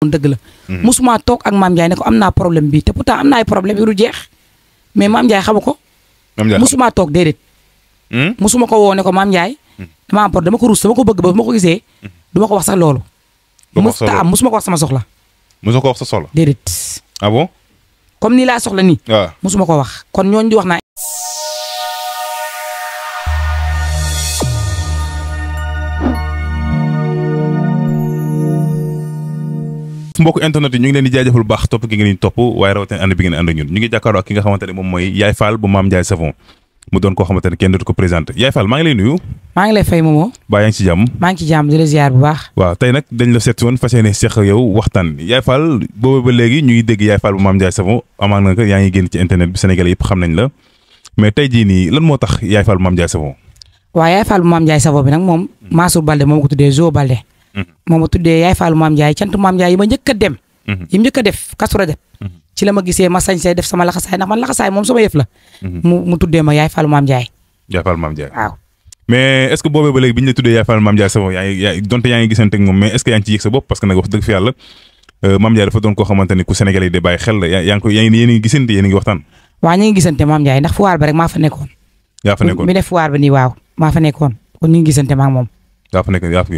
dëgg la. musuma toog ak Mame Ndiaye ne ko am naa problème bi te pourtant am na ay problème yu du jeex mais Mame Ndiaye xamu ko. musuma toog déedéet. musuma ko woo ne ko Mame Ndiaye. dama ko ruus dama ko bëgg ba ma ko gisee. du ma ko wax sax loolu. musuma ko wax sama soxla. musuma ko wax sa soxla. déedéet. ah bon. comme nii laa soxla nii. waaw musuma ko wax kon ñooñu di wax naa. mbokk internet yi ñu ngi leen di jaajëfal bu baax topp gi ngeen topp waaye rawatina ànd bi ngeen ànd ak ñun ñu ngi jàkkaarloo ak ki nga xamante ne moom mooy Yaye Fall bu Mame Ndiaye Savon mu doon koo xamante ne kenn dootu ko présenté Yaye Fall maa ngi lay nuyu. maa ngi lay fay Momo. baa yaa ngi ci jàmm. maa ngi ci jàmm di la ziar bu baax. waaw tey nag dañ la seet woon fas yéene seq yow waxtaan Yaye Fall boobu ba léegi ñu ngi dégg Yaye Fall bu Mame Ndiaye Savon amaan nga ko yaa ngi génn ci internet bi Sénégalais yëpp xam nañ la mais tey jii nii lan moo tax Yaye Fall bu Mame Ndiaye Savon. waaw Yaye Fall bu Mame Ndiaye Savon bi nag moom Mansour Balde moo ma ko tuddee Zo Balde moo ma tuddee Yaye Fall bu Mame Ndiaye cant Mame Ndiaye yi ma njëkk a dem yi mu njëkk a def Kazu Rajab ci la ma gisee ma sañ say def sama laxasaay ndax man laxasaay moom sama yëf la mu tuddee ma Yaye Fall bu Mame Ndiaye. Yaye Fall bu Mame Ndiaye waaw. mais est-ce que boobee ba léegi bi ñu la tuddee Yaye Fall bu Mame Ndiaye Savon donte yaa ngi gisante ak moom mais est-ce que yaa ngi ci yëg sa bopp parce que nag wax dëgg fi yàlla Mame Ndiaye dafa doon koo xamante ni ku Sénégalais yi di bàyyi xel la yaa ngi ngi gisante yéen a ngi waxtaan. waaw ñu ngi gisante Mame Ndiaye ndax foire ba rek maa fa nekkoon. yaa fa nekkoon mi def foire ba nii waaw maa fa nekkoon kon ñu ngi gisante maa moom. yaa fa nekkoon yaa fa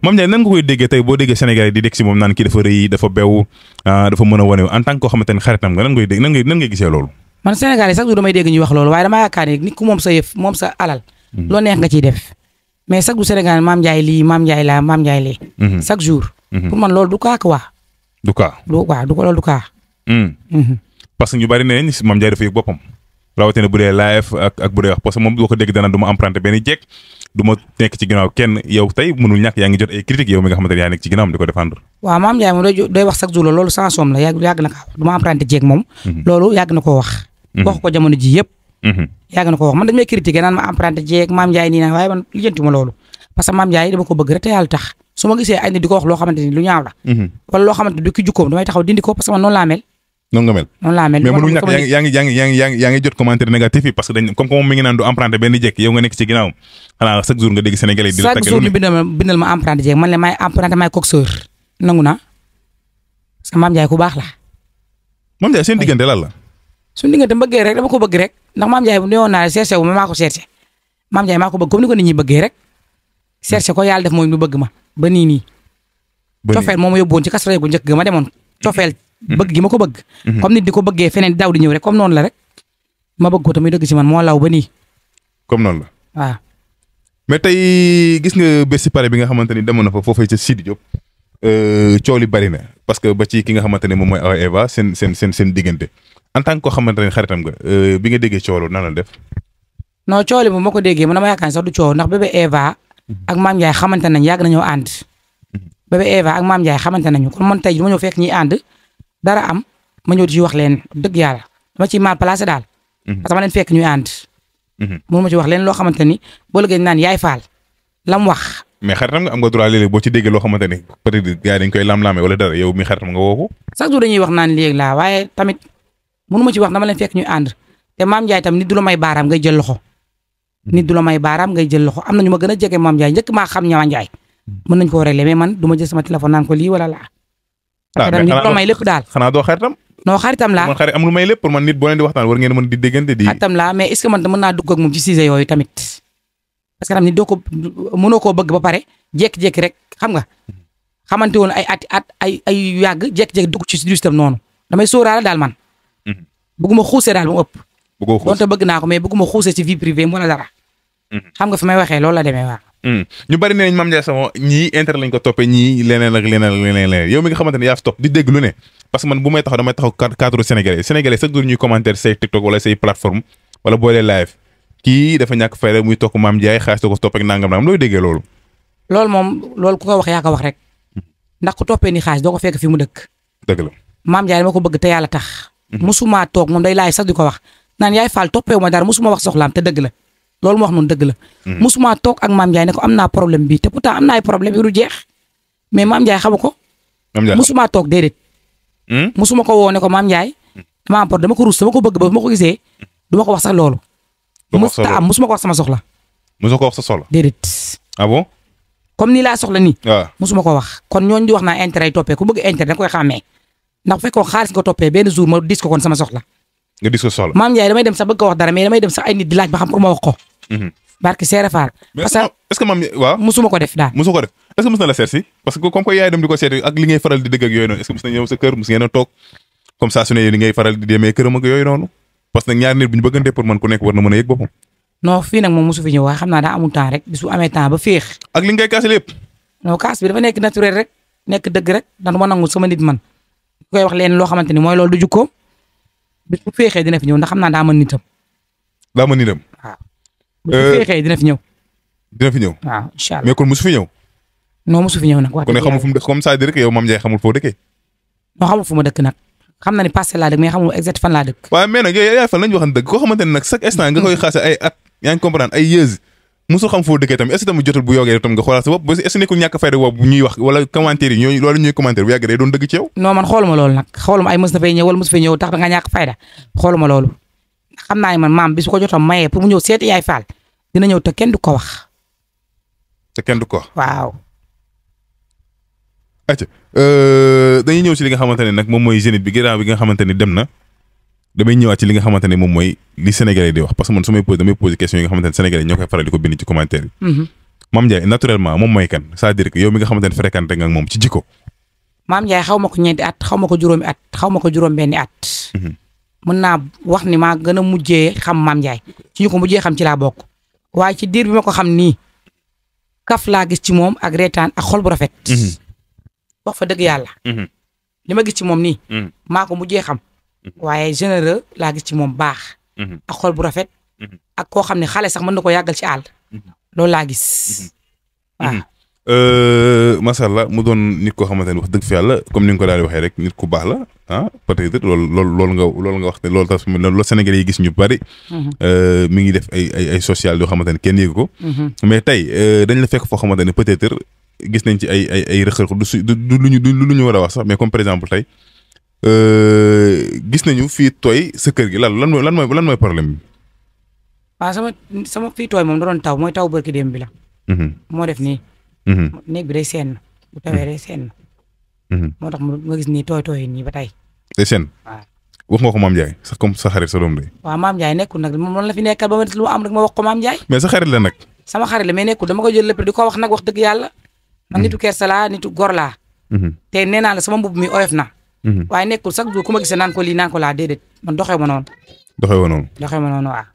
Mame Ndiaye nan nga koy déggee tey boo déggee Sénégalais di dégg si moom naan kii dafa rëy dafa bew dafa mën a wane en tant que koo xamante ni xaritam nga nan ngay gisee loolu. man Sénégalais chaque jour damay dégg ñuy wax loolu waaye damaa yaakaar ni nit ku moom sa yëf moom sa alal loo neex nga ciy def mais chaque jour Sénégal Mame Ndiaye lii Mame Ndiaye laa Mame Ndiaye lee chaque jour pour man loolu du kaa quoi du kaa loolu du kaa parce que ñu bari ne Mame Ndiaye dafa yëg boppam rawatina bu dee live ak bu dee wax parce que moom doo ko dégg dana du ma emprunté benn jekk du ma nekk ci ginnaaw kenn yow tey mënul ñàkk yaa ngi jot ay critiques yow mi nga xamante ne yaa nekk ci ginnaawam di ko défendre. waaw Mame Ndiaye moom day wax chaque jour loolu sans somme la yàgg na ko wax du ma emprunté jeeg moom loolu yàgg na koo wax wax ko jamono ji yëpp yàgg na ko wax man dañ may critiqué naan ma emprunté jeeg Mame Ndiaye nii naan waaye man lijjanti ma loolu parce que Mame Ndiaye dama ko bëgg rek te yàlla tax su ma gisee ay nit di ko wax loo xamante ni lu ñaaw la wala loo xamante du ki jukkoom damay taxaw dindi ko parce que man noonu laa mel noonu nga mel noonu laa mel mais mënul ñàkk yaa ngi jot commentaire négatif yi parce que dañ comme moom mi ngi naan du emprunté benn jekk yow nga nekk ci ginnaaw xanaa chaque jour nga dégg Sénégalais di la tàggal chaque jour bindal ma emprunté jeeg man la may emprunté may coxeur nangu naa parce que Mame Ndiaye ku baax la Mame Ndiaye seen diggante lan la suñu diggante bëggee rek dama ko bëgg rek ndax Mame Ndiaye bu newoon naa la cherché wu ma maa ko cherché Mame Ndiaye maa ko bëgg comme ni ko nit ñi bëggee rek cherché ko yàlla def mooy mu bëgg ma ba nii cofeel moo ma yóbbuwoon ci Kazu Rajab bu njëkk ga ma demoon cofeel bëgg gi ma ko bëgg comme nit di ko bëggee feneen daw di ñëw rek comme noonu la rek ma bëgg ko tamit dëgg ci man moo law ba nii comme noonu la waaw mais tey gis nga Bercy Paris bi nga xamante ni demoon na fa foofee ca Sidi Diop coow li bari na parce que ba ci ki nga xamante ne moom mooy Awa Eva seen diggante en tant que koo xamante ne xaritam nga bi nga déggee coow loolu nan la def non coow li moom ma ko déggee man dama yaakaar sax du coow ndax bébé Eva ak Mame Ndiaye xamante nañ yàgg nañoo ànd bébé Eva ak Mame Ndiaye xamante nañu kon man tey dama ñëw fekk ñuy ànd dara am ma ñëw di ci wax leen dëgg yàlla dama ciy mal placé daal parce que ma leen fekk ñuy ànd mënu ma ci wax leen loo xamante ni boo liggéey naan Yaye Fall lam wax mais xaritam nga am nga droit léeg-léeg boo ci déggee loo xamante ni peut-être gars yi dañ koy lam-laame wala dara yow mi xaritam nga woo ko chaque jour dañuy wax naan léegi laa waaye tamit mënu ma ci wax dama leen fekk ñuy ànd te Mame Ndiaye tam nit du la may baaraam ngay jël loxo nit du la may baaraam ngay jël loxo am na ñu ma gën a jege Mame Ndiaye njëkk maa xam Mame Ndiaye mën nañ koo régler mais man du ma jël sama téléphone naan ko lii wala laa parce que nit du la may lépp daal xanaa doo xaritam non xaritam laa man xarit amul may lépp pour man nit boo leen di waxtaan war ngeen mën di déggante di xaritam laa mais est-ce que man mën naa dugg ak moom ci sujet yooyu tamit parce que tam nit doo ko mënoo koo bëgg ba pare jékki-jékki rek xam nga xamante woon ay at ay yàgg jékki-jékki dugg ci système noonu damay sóoraale daal man bëgguma xuusee daal ba mu ëpp donte bëgg naa ko mais bëgguma xuusee ci vie privée wala dara xam nga fi may waxee loolu la demee waaw ñu bari ne nañ Mame Ndiaye Savon ñii intérêt lañ ko toppee ñii leneen yow mi nga xamante ne yaa fi topp di dégg lu ne parce que man bu may taxaw damay taxaw cadre sénégalais chaque jour ñuy commentaire say TikTok wala say plateforme wala boolee live kii dafa ñàkk fayda muy tokk Mame Ndiaye xaalis da ko toppee nangam looy déggee loolu loolu ku ko wax yaa ko wax rek ndax ku toppee ni xaalis doo ko fekk fi mu dëkk dëgg la Mame Ndiaye dama ko bëgg te yàlla tax musuma toog moom day laaj sax di ko wax naan Yaye Fall toppeewu ma dara musuma wax soxlaam te dëgg la loolu mu wax noonu dëgg la musuma toog ak Mame Ndiaye ne ko am naa problème bi te pourtant am na ay problème yu du jeex mais Mame Ndiaye xamu ko musuma toog déedéet musuma ko woo ne ko Mame Ndiaye dama ko ruus dama ko bëgg ba ma ko gisee du ma ko wax sax loolu musuma ko wax sama soxla musuma ko wax sa soxla déedéet ah bon comme nii laa soxla nii. waaw musuma ko wax kon ñooñu di wax naa intérêt yi toppee ku bëgg intérêt da koy xàmmee ndax bu fekkoon xaalis nga toppee benn jour ma dis ko kon sama soxla. nga dis ko soxla. maam Ndiaye damay dem sax bëgg ko wax dara mais damay dem sax ay nit di laaj ba xam pour ma wax ko. barke Seere Faal. parce que est-ce que maam waaw. musuma ko def daal. musuma ko def est-ce que mus na la seet si parce que comme que yaay dem di ko seeti ak li ngay faral di dëgg ak yooyu noonu est-ce que mus na ñëw sa kër mus ngeen a toog comme ça su ne li ngay faral di demee këram ak yooyu noonu parce que ñaar nit bu ñu bëggante pour man ku nekk war na mën a yëg boppam. non fii nag moom mosu fi ñëw waaye xam naa daa amul temps rek bis bu amee temps ba féex. ak li ngay kaase lépp. non kaas bi dafa nekk naturel rek nekk dëgg rek ndax du ma nangu sama nit man ku koy wax leen loo xamante ni mooy loolu du jukkoom bis bu féexee dina fi ñëw ndax xam naa daa mën nitam. daa mën nitam. waaw bis bu féexee dina fi ñëw. dina fi ñëw. waaw incha allah mais kon mosu fi ñëw. non mosu fi ñëw nag. wax kon xamul fu mu dëkk comme ça dire que yow Mame Ndiaye xamul foo dëkkee. non xamul fu ma dëkk nag xam na ni passé laa dëkk mais xamul exact fan laa dëkk. waaw mais nag yow yaay fan lañu waxan dëgg koo xamante ne nag chaque instant nga koy xaase ay at yaa ngi comprendre ay years mosul xam foo dëkkee tamit est-ce que tamit jotul bu yoogee tam nga xoolaat sa bopp ba est-ce que nekkul ñàkk fayda boobu ñuy wax wala commentaire yi ñooñu loolu ñuy commentaire bu yàgg day doon dëgg ci yow. non man xooluma loolu nag xooluma ay mës na fay ñëw wala mës fay ñëw tax da nga ñàkk fayda xooluma loolu xam naa ne man maam bis bu ko jotoon mayee pour mu ñëw seeti yaay faal dina ñëw te kenn du ko wax. te kenn du ko wax. waaw. acca dañuy ñëw ci li nga xamante ne nag moom mooy Zénith bi ginnaaw bi nga xamante ni dem na damay ñëwaat ci li nga xamante ne moom mooy li Sénégalais di wax parce que man su may posé damay posé question yi nga xamante ne Sénégalais ñoo koy faral di ko bind ci commentaire yi. Mame Ndiaye naturellement moom mooy kan c'est-à-dire que yow mi nga xamante ne fréquenté nga ak moom ci jikko. Mame Ndiaye xaw ma ko ñeenti at xaw ma ko juróomi at xaw ma ko juróom-benni at. mën naa wax ni maa gën a mujjee xam Mame Ndiaye ci ñu ko mujjee xam ci laa bokk waaye ci diir bi ma ko xam nii kaf laa gis ci moom ak reetaan ak xol bu rafet. wax fa dëgg yàlla. li ma gis ci moom nii. maa ko mujjee xam. waaye généreux laa gis ci moom baax. ak xol bu rafet. ak koo xam ne xale sax mën na ko yàggal ci àll. loolu laa gis. waaw. macha allah mu doon nit koo xamante ne wax dëgg fi yàlla comme ni nga ko daal di waxee rek nit ku baax la ah peut-être loolu nga wax te loolu tax loolu Sénégalais yi gis ñu bari. mi ngi def ay social yoo xamante ne kenn yëgu ko. mais tey dañ la fekk foo xamante ne peut-être gis nañ ci ay rëq-rëq du lu ñu war a wax sax mais comme par exemple tey gis nañu fii tooy sa kër gi lan mooy problème bi. waaw sama fii tooy moom da doon taw mooy taw barki démb bi la. moo def nii. néeg bi day seen bu tawee day seen. moo tax ma gis nii tooy nii ba tey. day seen. waaw wax nga ko Mame Ndiaye sax comme sa xarit sa doom day. waaw Mame Ndiaye nekkul nag moom la fi nekkal ba ma des lu ma am rek ma wax ko Mame Ndiaye. mais sa xarit la nag. sama xarit la mais nekkul dama ko jël lépp di ko wax nag wax dëgg yàlla. man nitu kersa laa nitu gor laa. te nee naa la sama mbubb mi oyof na. waaye nekkul chaque jour ku ma gisee naan ko lii naan ko laa déedéet man doxee ma noonu. doxee ma noonu waaw.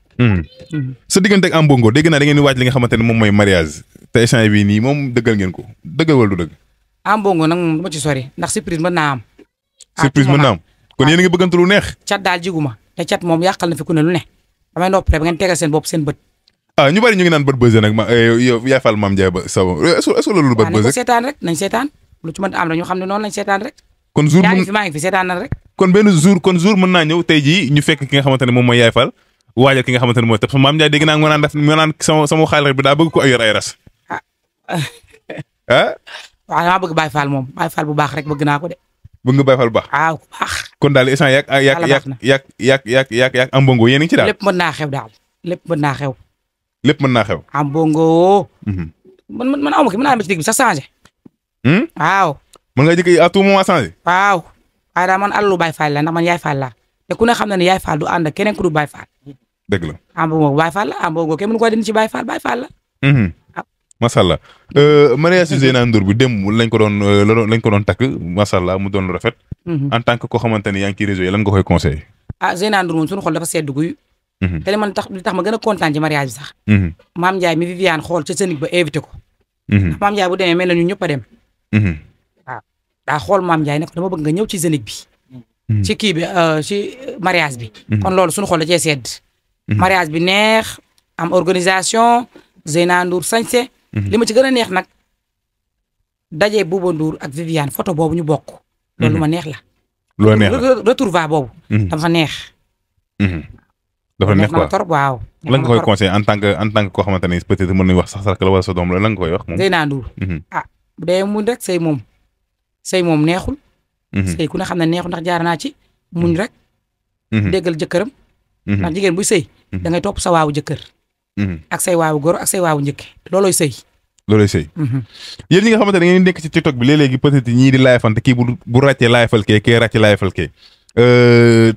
sa diggante ak Am Bongo dégg naa da ngeen di waaj li nga xamante ne moom mooy mariage te échange bi nii moom dëggal ngeen ko dëggal wala du dëgg. Am Bongo nag moom du ma ci sori ndax surprise mën naa am. surprise mën naa am kon yéen a ngi bëggante lu neex. cat daal jiguma te cat moom yàqal na fi ku ne lu ne damay nopp rek ba ngeen tegal seen bopp seen bët. ñu bari ñu ngi naan bët bëse nag yow yaa fal Mame Ndiaye ba sa est-ce que loolu bët bëse. nañ ko seetaan rek nañ seetaan lu ci mën am rek ñu xam ne noonu lañ seetaan rek. kon jour maa ngi fi seetaan na rek. kon benn jour mën naa ñëw tey jii ñu fekk ki nga xamante ne moom mooy Yaay Fall waajal ki nga xamante ne mooy te Mame Ndiaye dégg naa nga naan sama xaalis bi daa bëgg ko yor ay ras. waaw damaa bëgg Baye Fall moom Baye Fall bu baax rek bëgg naa ko de. bëgg nga Baye Fall bu baax. waaw bu baax. kon daal instant yak Am Bongo yéen a ngi ci daal. lépp mën naa xew daal lépp mën naa xew. lépp mën naa xew. Am Bongo. man aw ma ki mën naa dem ci digg bi sax changé. waaw. mën nga jëkk à tout moment changé. waaw waaye daal man alalu Baye Fall la ndax man Yaay Fall la te ku ne xam na ne Yaay Fall du ànd ak keneen ku du Baye Fall. dëgg la Am Bongo Baye Fall la Am Bongo kenn mënu ko dindi ci Baye Fall Baye Fall la. macha allah mariage Zeyna Ndour bi démb lañ ko doon takk macha allah mu doon lu rafet. en tant que koo xamante ne yaa ngi ci réseau yi lan nga koy conseillé. Zeyna Ndour moom suñu xol dafa sedd guy. te li tax ma gën a kontaan ci mariage bi sax. Mame Ndiaye mi Viviane xool ca Zénith ba invité ko. ndax Mame Ndiaye bu demee mel na ñun ñëpp a dem. waaw daa xool Mame Ndiaye ne ko dama bëgg nga ñëw ci Zénith bi. ci kii bi ci mariage bi. kon loolu suñu xol da cee sedd. mariage bi neex am organisation Zeyna Ndour sañse li ma ci gën a neex nag daje Bouba Ndour ak Viviane photo boobu ñu bokk. loolu lu ma neex la. loo neex la retrouvaille boobu. dafa neex. dafa neex quoi trop waaw. lan nga koy conseillé en tant que koo xamante ne peut-être mën nañu wax sax la wala sa doom la lan nga koy wax moom. Zeyna Ndour. bu dee muñ rek sëy moom neexul. sëy ku ne xam ne neexul ndax jaar naa ci muñ rek. déggal jëkkëram. ndax jigéen buy sëy da ngay topp sa waawu jëkkër. ak say waawu góor ak say waawu njëkke loolooy sëy. loolay sëy. yéen ñi nga xamante ne ngeen nekk ci TikTok bi léeg-léegi peut-être ñii di laayfante kii bu ràccee laayfal kee ràccee laayfal kee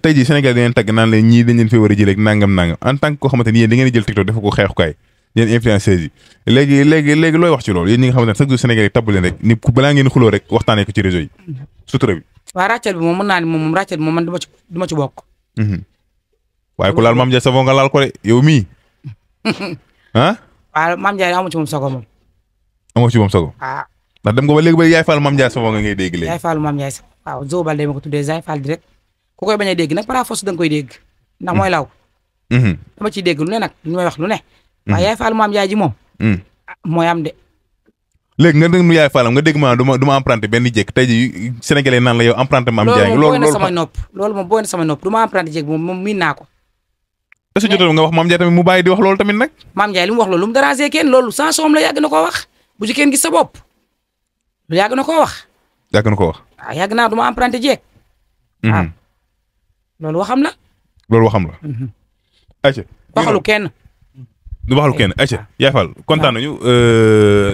tey jii Sénégal dañu leen tagg naan leen ñii dañ leen fi war a jëlee ak nangam en tant que koo xamante ni yéen da ngeen di jël TikTok dafa ko xeexukaay yéen influenceurs yi léegi looy wax ci loolu yéen ñi nga xamante ne chaque jour Sénégal yi tabb leen rek ni balaa ngeen xuloo rek waxtaanee ko ci réseau yi sutura bi. waaw ràccal bi moom mën naa ni moom ràccal bi moom man du ma ci bokk. waaye ku laal Mame Ndiaye Savon nga laal ko de yow mii ah. waaw Mame Ndiaye amu ci moom sago moom. amoo ci moom sago. ah ndax dem nga ba léegi ba Yaay Fall Mame Ndiaye Savon nga ngay dégg léegi. Yaay Fall Mame Ndiaye Savon waaw Zo Balde ma ko tuddee Yaay Fall direct ku koy bañ a dégg nag par force da nga koy dégg ndax mooy law. dama ciy dégg lu ne nag lu may wax lu ne. waaye Yaay Fall Mame Ndiaye ji moom. mooy am de. léegi nga dégg nu Yaay Fall nga dégg maanaam du ma emprunté benn jékk tey jii sénégalais naan la yow emprunté Mame Ndiaye. loolu moom booy na sama nopp du ma emprunté jékk moom miin naa ko. est-ce que jotoon nga wax Mame Ndiaye tamit mu bàyyi di wax loolu tamit nag. Mame Ndiaye li mu wax loolu lu mu déranger kenn loolu sans soom la yàgg na koo wax bu ci kenn gis sa bopp lu yàgg na koo wax. yàgg na koo wax. waaw yàgg naa du ma emprunté jékk. waaw loolu waxam la. loolu waxam la. ayca. waxalu kenn. du waxalu kenn ayca Yaay Fall kontaan nañu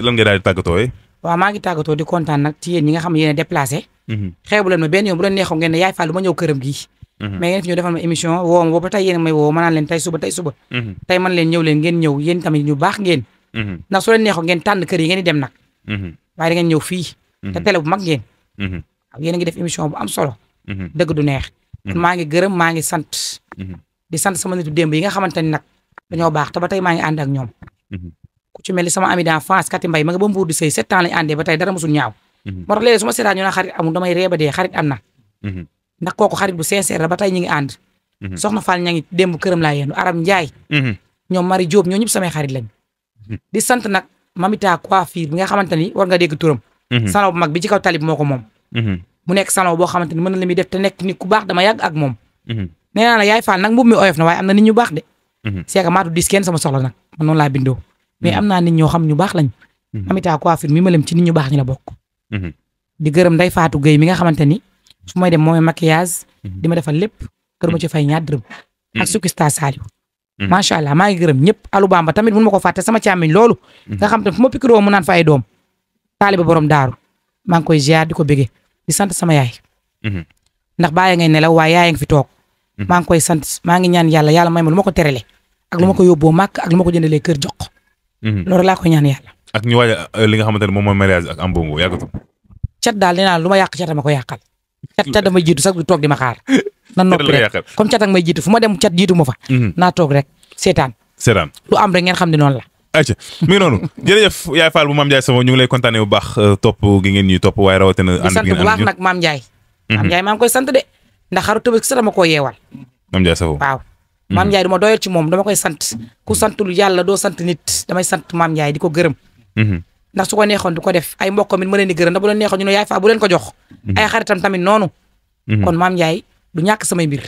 lan nga daal di tàggatoo waaw maa ngi tàggatoo di kontaan nag ci yéen ñi nga xam ne yéen a déplacé. xeebu leen ma benn yoon bu leen neexoon ngeen ne Yaay Fall du ma ñëw këram gii. mais yéen fi ñëw defal ma émission woo ma boobu tey yéen may woo ma naan leen tey suba. tey man leen ñëw leen ngeen ñëw yéen tamit ñu baax ngeen. ndax su leen neexoon ngeen tànn kër yi ngeen di dem nag. waaye da ngeen ñëw fii. te télé bu mag ngeen. waaw yéen a ngi def émission bu am solo. dëgg du neex. maa ngi gërëm maa ngi sant. di sant sama nitu démb yi nga xamante ni nag dañoo baax te ba tey maa ngi ànd ak ñoom. ku ci mel ni sama ami d'enfance Kati Mbaye ma nga ba Mbour di sëy 7 ans lañ àndee ba tey dara musul ñaaw. moo tax léegi su ma seetaan ñu naan xarit amul damay reeba dee xarit am na. ndax kooku xarit bu sincère la ba tey ñu ngi ànd. soxna Fall ña ngi démb këram laa yéenu Aram Ndiaye. ñoom Marie Diop ñoo ñëpp samay xarit lañ. di sant nag Mamita Coiffure bi nga xamante ni war nga dégg turam. salon bu mag bi ci kaw tali bi moo ko moom. mu nekk salon boo xamante ni mën na la muy def te nekk nit ku baax dama yàgg ak moom. nee naa la Yaay Fall nag mbubb mi oyof na waaye am na nit ñu baax de. c'est que maatu dis kenn sama soxla nag man noonu laa bindoo. mais am naa nit ñoo xam ñu baax lañ. Mamita Coiffure mi ma lem ci nit ñu baax ñu la bokk. di gërëm Ndeye Fatou Gueye mi nga xamante ni su may dem mooy maquillage. di ma defal lépp kër ma ci fay ñaar dërëm. ak Sukista Saliou. macha allah maa ngi gërëm ñëpp Alou Bamba tamit mun ma ko fàtte sama càmmiñ loolu. nga xam te fu ma pikiroo mu naan fa ay doom. taaliba borom daaru maa ngi koy ziar di ko bége di sant sama yaay. ndax bàyyi ngay nelaw waaye yaay ngi fi toog. maa ngi koy sant maa ngi ñaan yàlla may ma lu ma ko terele ak lu ma ko yóbboo màkk ak lu ma ko jëndalee kër jox ko. loolu laa koy ñaan yàlla. ak ñu waaj li nga xamante ne moom mooy mariage ak Ambongo yàggatu. cat daal nee naa lu ma yàq cat ma ko yàqal. cat damay jiitu sax du toog di ma xaar. nan noppi rek comme cat ak may jiitu fu ma dem cat jiitu ma fa. naa toog rek seetaan. lu am rek ngeen xam ne noonu la. ayca mi ngi noonu jërëjëf Yaay Fall bu Mame Ndiaye Savon ñu ngi lay kontaanee bu baax topp gi ngeen ñuy topp waaye rawatina. ànd gi ngeen ànd bu baax nag Mame Ndiaye. Mame Ndiaye maa ngi koy sant de ndax xaru Tabaski sax dama koo yeewal. Mame Ndiaye Savon waaw. Mame Ndiaye du ma doyal ci moom dama koy sant ku santul yàlla doo sant nit damay sant Mame Ndiaye di ko gërëm. ndax su ko neexoon du ko def ay mbokkam it ma leen di gërëm ndax bu leen neexoon ñu ne Yaay Fall bu leen ko jox. ay xaritam tamit noonu. kon Mame Ndiaye du ñàkk samay mbir.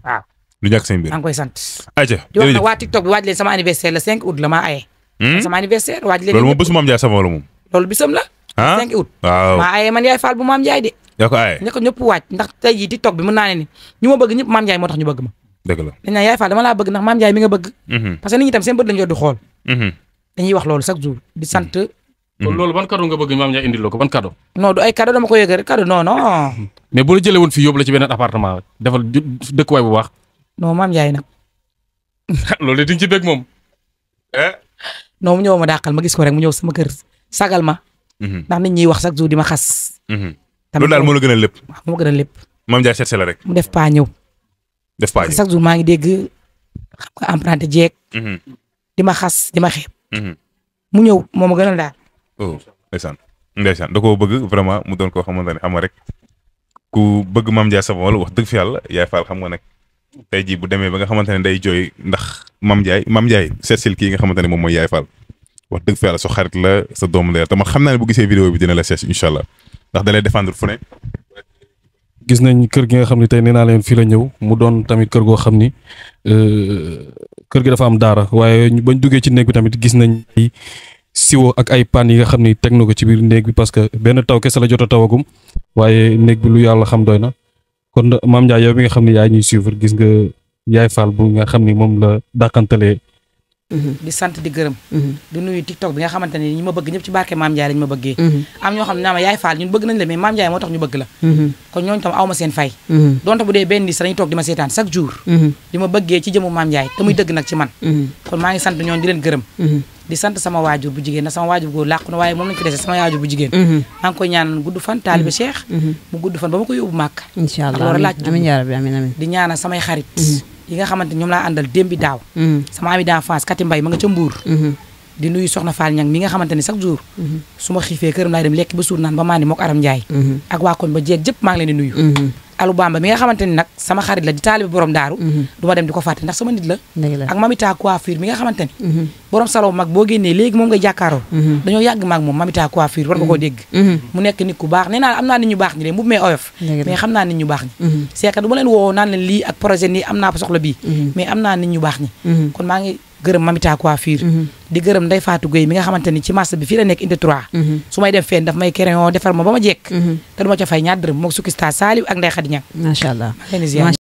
waaw. du ñàkk samay mbir maa ngi koy sant. ayca di wax nag waa TikTok bi waaj leen sama anniversaire le 5 août la maa aye. sama anniversaire waaj leen. loolu moom bésu Mame Ndiaye Savon la moom. loolu bisam la. 5 août. waaw maa aye man Yaay Fall bu Mame Ndiaye de. yaa ko aye. ñëpp waaj ndax tey jii TikTok bi mën naa ne ni ñu ma bëgg ñëpp Mame Ndiaye moo tax ñu bëgg ma. dëgg la dañ naan Yaay Fall dama laa bëgg ndax Mame Ndiaye mi nga bëgg. parce que nit ñi tam seen bët lañu yor di xool. dañuy wax loolu chaque jour di sant. loolu ban cadeau nga bëgg Mame Ndiaye indil la ko ban cadeau. non du ay cadeau dama ko yëg rek cadeau non. mais bu la jëlee woon fii yóbbu la ci beneen appartement defal dëkkuwaay bu baax. non Mame Ndiaye nag. loolu di nga ci bëgg moom. non mu ñëw ma dàqal ma gis ko rek mu ñëw sama kër sagal ma. ndax nit ñi wax chaque jour di ma xas. loolu daal moo la gënal lépp. waaw moo ma gënal lépp. Mame Ndiaye seet la rek. mu def paa ñëw. def paa ñëw chaque jour maa ngi dégg xam nga emprunté jeeg. di ma xas di ma xeeb. mu ñëw moo ma gënal daal. oh ndeysaan da koo bëgg vraiment mu doon koo xamante ne xam nga rek ku bëgg Mame Ndiaye Savon la wax dëgg fi yàlla Yaay Fall xam nga nag tey jii bu demee ba nga xamante ne day jooy ndax Mame Ndiaye seetsil kii nga xamante ne moom mooy Yaay Fall wax dëgg fi yàlla sa xarit la sa doomu leer te man xam naa ne bu gisee vidéo bi dina la seet incha allah ndax da lay défendre fu ne. gis nañ kër gi nga xam ne tey nee naa leen fii la ñëw mu doon tamit kër goo xam ni kër gi dafa am daara waaye bañ duggee ci néeg bi tamit gis nañ ay siwo ak ay paan yi nga xam ni teg na ko ci biir néeg bi parce que benn taw kese la jot a tawagum waaye néeg bi lu yàlla xam doy na kon Mame Ndiaye yow mi nga xam ne yaa ñuy suivre gis nga Yaay Fall bu nga xam ni moom la dàqantalee di sant di gërëm di nuyu TikTok bi nga xamante ne ñi ma bëgg ñëpp ci barke Mame Ndiaye lañu ma bëggee am ñoo xam ne naa ma yaay Fall ñun bëgg nañ la mais Mame Ndiaye moo tax ñu bëgg la kon ñooñu tam aw ma seen fay donte bu dee benn di sa dañuy toog di ma seetaan chaque jour di ma bëggee ci jëmu Mame Ndiaye te muy dëgg nag ci man kon maa ngi sant ñooñu di leen gërëm di sant sama waajur bu jigéen na sama waajur bu góor làqu na waaye moom lañu fi dese sama waajur bu jigéen maa ngi koy ñaanal gudd fan taalibe Cheikh mu gudd fan ba ma ko yóbbu màkk inshallah amiin yaa rabbi amiin di ñaanal samay xarit yi nga xamante ñoom laa àndal démb bi daaw sama ami d'enfance Kati Mbay ma nga ca Mbuur di nuyu Soxna Fall Ñang mi nga xamante ni chaque jour su ma xiifee këram laay dem lekk ba suur naan ba maa ni mook Aram Ndiaye ak waa koñ ba jeeg jëpp maa ngi leen di nuyu Alu Bamba mi nga xamante ni nag sama xarit la di taalibe borom daaru du ma dem di ko fàtte ndax sama nit la ak Mamita Coiffure mi nga xamante ni borom salon mag boo génnee léegi moom ngay jàkkaaroo dañoo yàgg maag moom Mamita Coiffure war nga koo dégg mu nekk nit ku baax nee naa am naa nit ñu baax ñi de mbubu mee oyof mais xam naa nit ñu baax ñi c'est que du ma leen woo naan leen lii ak projet nii am naa fa soxla bii mais am naa nit ñu baax ñi kon maa ngi gërëm Mamita Coiffure di gërëm Ndeye Fatou Gueye mi nga xamante ni ci marché bi fii la nekk indi 3 su may dem fenn daf may crayon defar ma ba ma jekk te duma ca fay ñaar dërëm mook sukki sta Saliou ak Ndeye Khady Niang macha allah